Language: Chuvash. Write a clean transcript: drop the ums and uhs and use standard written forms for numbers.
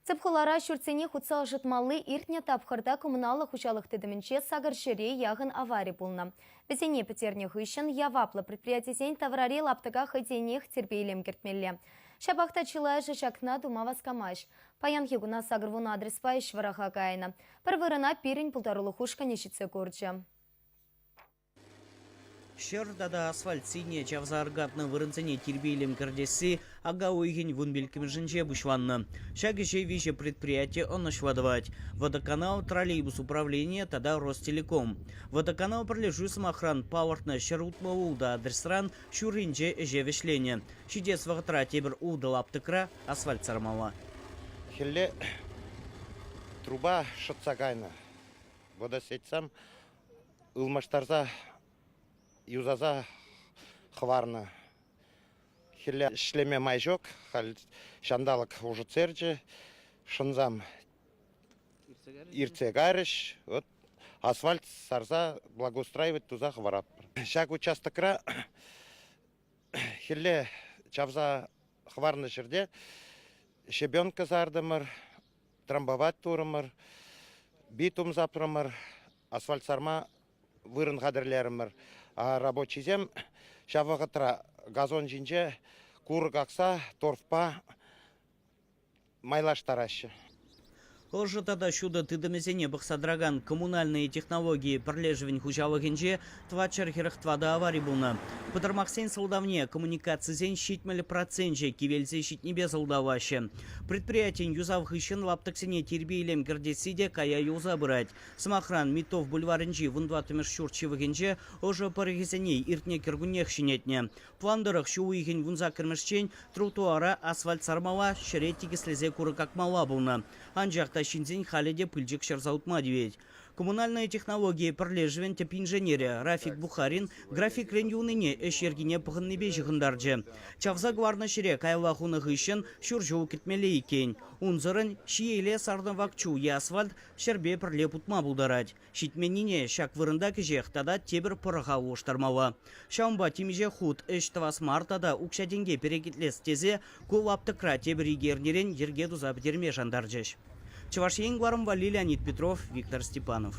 Тӗп хулара ҫуртсене хутса ӑшӑтмалли иртнӗ тапхӑрта коммуналлӑ хуҫалӑх тытӑмӗнче сакӑр ҫӗре яхӑн авари пулнӑ. Вӗсене пӗтернӗ хыҫҫӑн яваплӑ предприятисен таврари лаптӑка хӑйсенех тирпей-илем кӗртмелле. Ҫапах та чылайӑшӗ ҫакна тума васкамасть. Паянхи куна 80 адреспа ӗҫ вӑраха кайнӑ. Пӗр вырӑна пирӗн пултарулӑх ушкӑнӗ ҫитсе курчӗ. Ҫӗр тата асфальт сийне чавса аркатнӑ вырӑнсене тирпей-илем кӗртесси ака уйӑхӗн вунпиллӗкмӗшӗнче пуҫланнӑ. Ҫак ӗҫе виҫӗ предприяти ӑнӑҫлӑ тӑвать: Водоканал, троллейбус управленийӗ тата Ростелеком. Водоканал пӗрлешӳ, сӑмахран, палӑртнӑ 166 адресран ҫурринче ӗҫе вӗҫленӗ. Ҫитес вӑхӑтра тепӗр ултӑ лаптӑкра асфальт сармалла. Хӗлле труба шӑтса кайнӑ. Водосетьсем ылмаштарса юсаса хӑварнӑ. Хӗлле ӗҫлеме май ҫук. Халь ҫанталӑк ӑшӑтсерчӗ. Шӑнсам иртсе кайрӗҫ. Вот асфальт сарса благоустраивать туса хӑваратпӑр. Ҫак участокра хӗлле чавса хӑварнӑ ҫӗрте щебенка сартӑмӑр, трамбовать турӑмӑр, битум сапрӑмӑр, асфальт сарма вырӑн хатӗрлерӗмӗр. Рабочисем ҫав вӑхӑтра газон ҫинче курӑк акса торфпа майлаштараҫҫӗ. Ӑшӑ тата ҫутӑ тытӑмӗсене пӑхса тӑракан коммунальные технологии пӗрлешӗвӗн хуҫалӑхӗнче 444 авари пулнӑ. Пӑтӑрмахсен сӑлтавне коммуникацисен 70 проценчӗ кивелсе ҫитнипе сӑлтавлаҫҫӗ. Предприятин юсав хыҫҫӑн лаптӑксене тирпей-илем кӗртесси те кая юлса пырать. Сӑмахран, Миттов бульварӗнчи вунтӑваттӑмӗш ҫурт ҫывӑхӗнче ӑшӑ пӑрӑхӗсене иртнӗ кӗркуннех ҫӗнетнӗ. План тӑрӑх ҫу уйӑхӗн вунсаккӑрмӗшчен тротуара асфальт сармалла, ҫӗре тикӗслесе курӑк акмалла пулнӑ. Анчах та ҫынсен халӗ те пылчӑк ҫӑрса утма тивет. Коммунальные технологии пӗрлешӗвӗн тӗп инженерӗ Рафик Бухарин графикрен юлнине ӗҫ йӗркине пӑхӑннипе ҫыхӑнтарчӗ. Чавса кӑларнӑ ҫӗре каялла хунӑ хыҫҫӑн ҫур ҫул кӗтмелле иккен. Унсӑрӑн ҫиеле сарнӑ вак чул е асфальт ҫӗрпе пӗрле путма пултарать. Ҫитменнине ҫак вырӑнта кӗҫех тата тепӗр пӑрӑха улӑштармалла. Ҫавӑнпа темиҫе хут ӗҫ тӑвас мар тата укҫа-тенке перекетлес тесе ку лаптӑкра тепӗр икӗ эрнерен йӗрке туса пӗтерме шантарчӗҫ. Чӑваш Ен кӑларӑм валли Леонид Петров, Виктор Степанов.